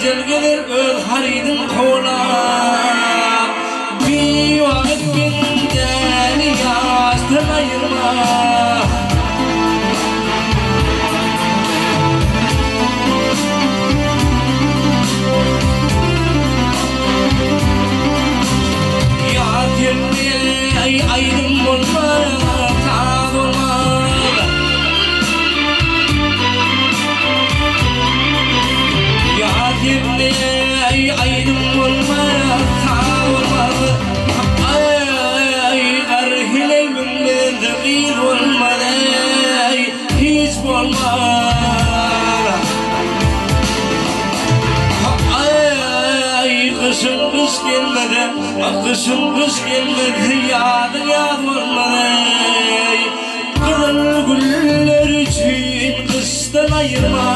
Ajal geler öz harydyn kowalap. Biwagt bendäni ýaşdan aýyrma. Ýar gelmeý aýdym bolmaz, saz bolmaz. Ýar gelmeý aýdym bolmaz, saz bolmaz. Aý, gar heleý münmez, gyz bolmaz, eý, hiç bolmaz. Aý, gyşyň gyş gelmese, gyşyň gyş gelmese, ýazyň ýaz bolmaz, eý. Gyzyl güller üçin gyşdan aýyrma.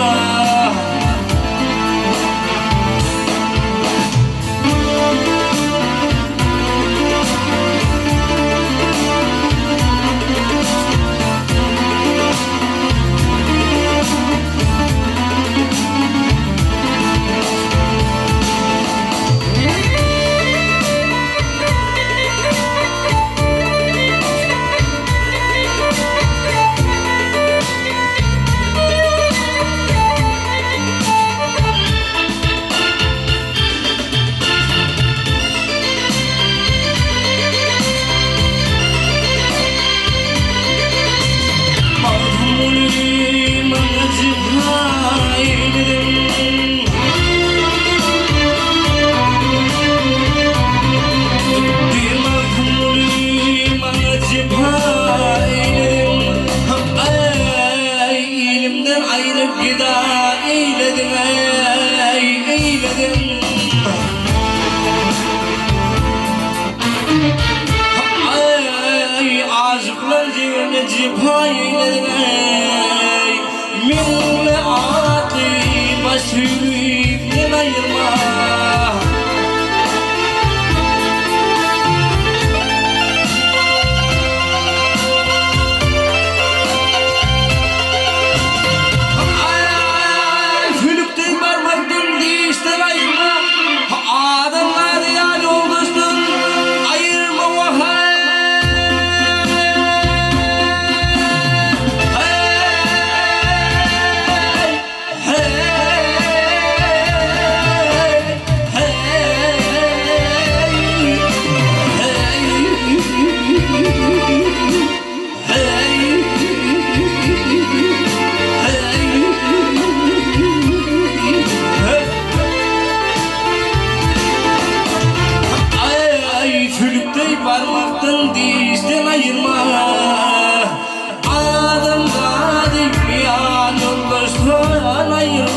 Magtymguly maňa jepa eýlediň. Diý Magtymguly maňa jepa eýlediň. Aý, ilimden aýryp geda eýlediň, eý, eýlediň. Aý, aşyklar jigerne jepa eýlediň, eý. Meňli atly baş söýgimden aýyrma. Aý, sülükden barmakdan dişden aýyrma. Adam zady ýa ýoldaşdan aýyrma wahaý. Heý, heý, heý, heý, Aý, sülükdeý barmakdan dişden aýyrma. Adamzady ýan ýoldaşdan aýyrma.